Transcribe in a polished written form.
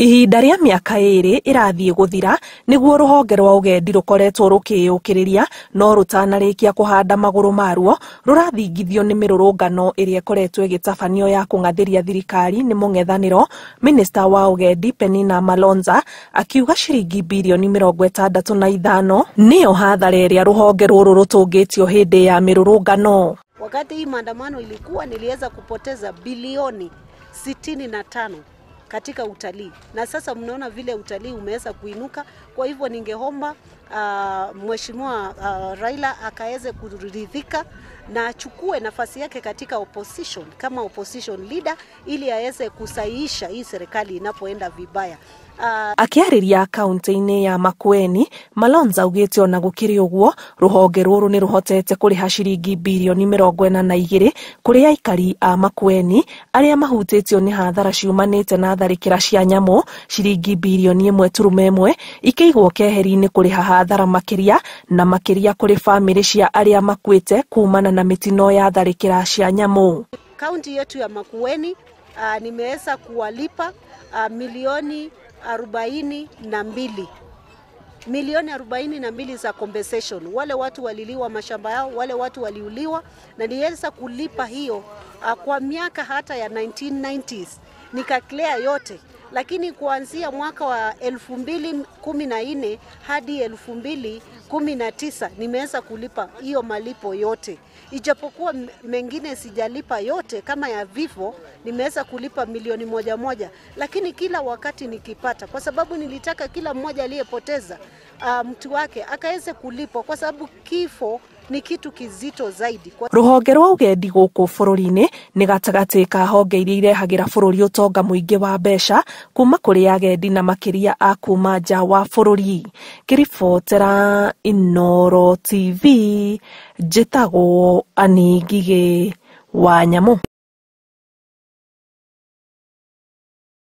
Ihinda rĩa mĩaka 2 ĩrathiĩ gũthira nĩguo rũhonge rwa ũgendi rũkoretwo rũkĩyũkĩrĩria no rũtanarĩkia kũhanda magũrũ maruo rũrathingithio nĩ mĩrũrũngano ĩrĩa ĩkoretwo ĩgĩtabanio ya kũng'athĩria thirikari nĩ mũng'ethanĩro. Minista wa ũgendi Penina Malonza akiuga ciringi birioni 65 nĩyo hathara ĩrĩa rũhonge rũrũ rũtũngĩtio hĩndĩ ya mĩrũrũngano. Wakati hii maandamano ilikuwa, niliweza kupoteza bilioni 65 katika utalii, na sasa mnaona vile utalii umeweza kuinuka. Kwa hivyo ningeomba Mheshimiwa Raila akaweze kuridhika na achukue nafasi yake katika opposition kama opposition leader, ili aweze kusahihisha hii serikali inapoenda vibaya. Akĩarĩria kaunti-inĩ ya Makueni, Malonza augĩte ona gũkĩrĩ ũguo rũhonge rũrũ nĩ rũhotete kũrĩha ciringi birioni 42 kũrĩ aikari a Makueni arĩa mahutĩtio nĩ hathara ciumanĩte na tharĩkĩra cia nyamũ, ciringi birioni 1.1 ikĩigwo keheri-inĩ kũrĩha hathara makĩria na makĩria kũrĩ bamĩrĩ cia arĩa makuĩte kumana na mĩtino ya tharĩkĩra cia nyamũ. Kaunti yetu ya Makueni nimeweza kuwalipa milioni 42. Milioni 42 za compensation. Wale watu waliliwa mashamba yao, wale watu waliuliwa, na niliweza kulipa hiyo kwa miaka hata ya 1990s nikaclear yote, lakini kuanzia mwaka wa 2014 hadi 2019 nimeweza kulipa hiyo malipo yote, ijapokuwa mengine sijalipa yote kama ya vifo nimeweza kulipa milioni 1, lakini kila wakati nikipata, kwa sababu nilitaka kila mmoja aliyepoteza mtu wake akaweze kulipwa, kwa sababu kifo ni kitu kizito zaidi. Rũhonge rwa ũgendi gũkũ bũrũri-inĩ nĩ gatagatĩ ka honge iria irehagĩra bũrũri ũtonga mũingĩ wa mbeca kuma kũrĩ agendi na makĩria a kuma nja wa bũrũri. Ngĩribotera Inooro TV, njĩtagwo Annie Ngigĩ wa Nyamũ.